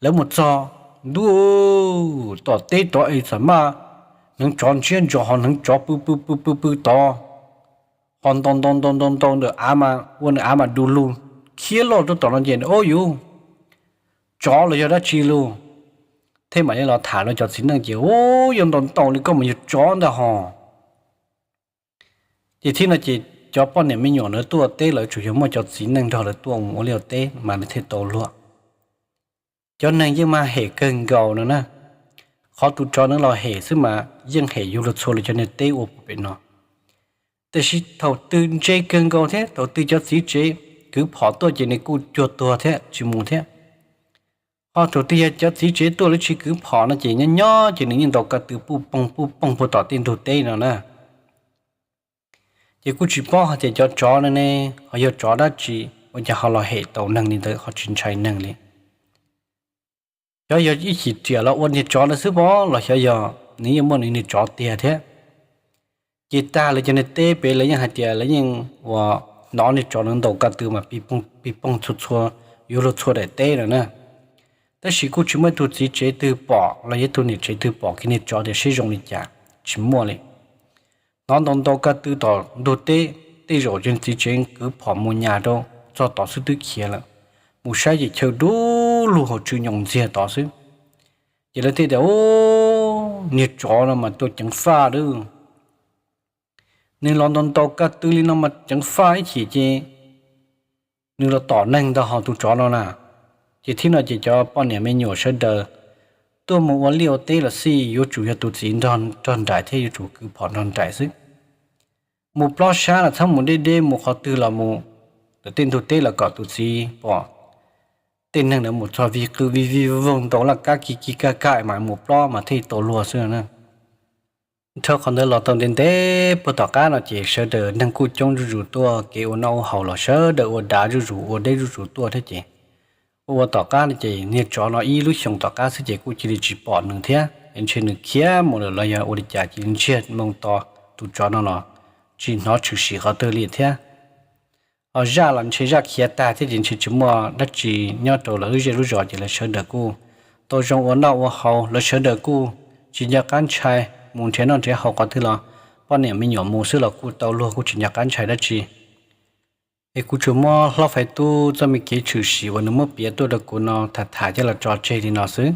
Lawv mus txog, ntuj, tom teb tod es xam maj hneev tsov ntsiab ntsos ho hneev tsov pw pw pw pw pw tod, ho ntaus ntaus ntaus ntaus ntaus ntawm av mas ua nws av mas du lug khiab loj rau tom no ces ub yuv, tsov los yog dab tsi lauj. Thiab mam li los tham rau cov txiv neej ces ub, yog ntaus ntaus li koj mas yog tsov ntag hos. Ces thiab no ces cov poj niam me nyuam lawv tuaj teb lawv tsuas yog muaj cov txiv neej nrog lawv tuaj ua liaj ua teb mas lawv thiaj tau luag. Cov neeg yeej mas hem kawg nkaus no na. Qhov tus tsov nws los hem xwb mas yeej hem yug luag txhua lawv cov niag teb ua puag pem no. Tiam sis thaum twg ntse kawg nkaus thiab thaum twg cov txiv tsev kwv phom tuaj ces nws kuj cuag tuag thiab tsis mus thiab. Ho thaum twg yog cov txiv tsev tuaj lawv tsis kwv phom no ces nyob nyob ces nws yeej ntaus ko tw puj poog puj poog puag tom tej ntug teb no na. Ces kuj tsis paub hais tias cov tsov no ne ho yog tsov dab tsi ua cas ho los hem tau neeg li ntawd ho tsis ntshai neeg li. Xyov yog ib chim riam los ua niag tsov ntawd xwb pob los xyov yog nws yeej muaj nws niag tsov tiag thiab. Ces tag lawv cov niag teb pem lawv yeej hais tias lawv yeej uas hnov niag tsov no ntaus ko tw mas pij poog txhua txhua yuav luag txhua daim teb no na. Tab sis kuj tsis muaj ib tug txiv tsev twg pom los yog ib tug niam tsev twg pom kiag niag tsov tias seb zoo li cas, tsis muaj li. Hnov ntaus ntaus ko tw tom ntug teb, tej zaum cov txiv tsev kwv phom mus nyas rau txog tod xwb twb khiav lawm. Mus saib ces chaw dub lug hauv tsw nyoos ntxiag tod xwb. Ces lawv thiaj tias, Ub, niag tsov no mas tuaj ceev faj lawm. Nws los ntaus ntaus ko tw li no mas ceev faj ib chim ces nws los tom neeg ntag hos tus tsov no na. Ces thiab no ces cov poj niam me nyuam sawv daws tuaj mus ua liaj ua teb los xij yuav tsum yog tus txiv nrog nraim thiab yuav tsum kwv phom nrog nraim xwb. Mus plob sab los txhob mus deb deb, mus qhov twg los mus ntawm tej ntug teb los kom tus txiv pom. Tej neeg ntawd mus txog vij qw vij vij voog ntaus laj kab ki ki kaj kaj mas mus plob mas thiaj tau luag xwb na. Dhau qhov ntawd los tau ntev ntev puag tom qab no ces sawv daws neeg kuj coob zuj zus tuaj, kev ua noj ua haus los sawv daws ua dav zuj zus ua deb zuj zus tuaj thiab ces ua ua tom qab no ces niag tsov no ib lub xyoos tom qab xwb ces kuj cia li tsis pom nws thiab, ntshe nws khiav mus lawm los yog ua li cas cia li ntsiag moo to tus tsov no los tsis hnov tshwm sim qhov twg li thiab. Ho zaj los ntshe zaj khiav tag thiab ces ntshe tsis muaj dab tsi nyob rau lawv lub zej lub zos ces lawv sawv daws kuj tau zoo ua noj ua haus, lawv sawv daws kuj tsis nco qab ntshai, mus nrhiav noj nrhiav haus qhov twg los poj niam me nyuam mus xwb los kuj tau luag kuj tsis nco qab ntshai dab tsi. Es kuv tsuas muab Hlob Faiv Tub txoj me kev tshwm sim uas nws muab piav tuaj rau kuv no tham tham coj los tso tseg li no xwb.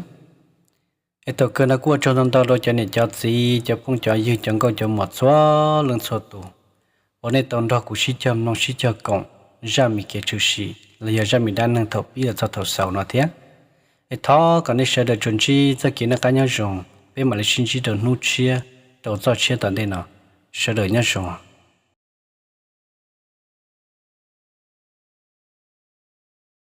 Es thaum kawg no kuj ua tsaug ntau ntau rau cov niam cov txiv, cov phooj cov ywg, cov nkauj cov muam txhua leej txhua tus uas nej tau nrog kuv sib cog mloog sib cog koom zaj me kev tshwm sim los yog zaj me dab neeg thaum pib los txog thaum xaus no thiab. Es thov kom nej sawv daws tsuas ntsib txoj kev noj qab nyob zoo, peb mam li sib ntsib rau hnub tshiab, rau txoj tshiab tom ntej no. Sawv daws nyob zoo.